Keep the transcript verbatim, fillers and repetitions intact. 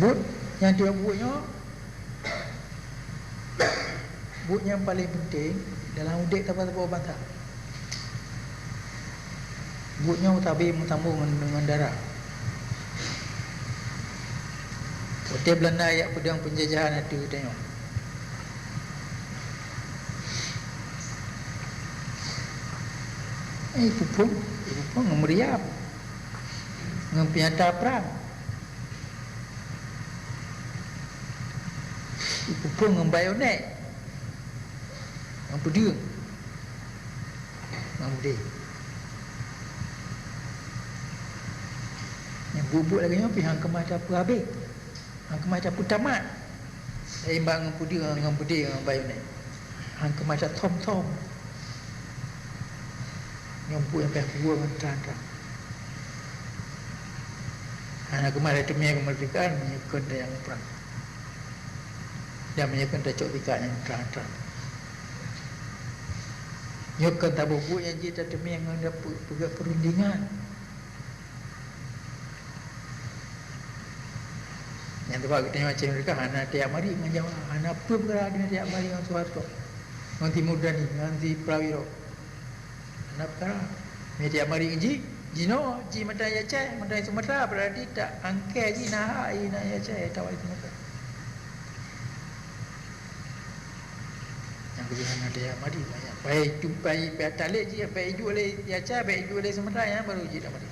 Buet nyang dua buet nyoe, buet nyang paleng penting dalam udeb saboh-saboh bansa. Buet nyoe sabe meusambong ngon, ngon darah. Watée Beulanda jak peudong peunjajahan ateueh geutanyoe, eh, ipeuphon, ipeuphon ngon meuriam, ngon peunyatai prang. Ipeuphon ngon bayonet, ngon peudeueng, ngon beudé. Nyang buet-buet lagée nyoe pih han keumah tapeuhabéh, han keumah tapeutamat. Seimbang ngon peudeueng, ngon beudé, ngon bayonet. Han keumah tathom-thom. Nyoe buet nyang payah kuwoe ngon trang-trang. Hana keumah tateumé keumeurdekaan meunyoe kon tanyang prang. Dan meunyoe kon tacok sikat nyang trang-trang. Nyoe kon saboh buet nyang jeuet tateumé ngon peugét peurundingan. Nyang teupeu geutanyoe Aceh Merdeka hana tajak marit ngon Jawa, hana peue peukara tajak marit ngon Soeharto, ngon Sri Mulyani, ngon Sri Prawiro. Hana peukara. Meunyoe tajak marit ngon jih, jinoe jih mantong di Aceh, mantong di Sumatra, berarti tak angkée jih na hak jih na di Aceh atawa di Sumatra. Nyang keubiasaan ada yang mari banyak. Baik jumpai pihak Talib jih, baik iju oleh Yaca, baik iju oleh Sumatra, yang baru jih dah mari.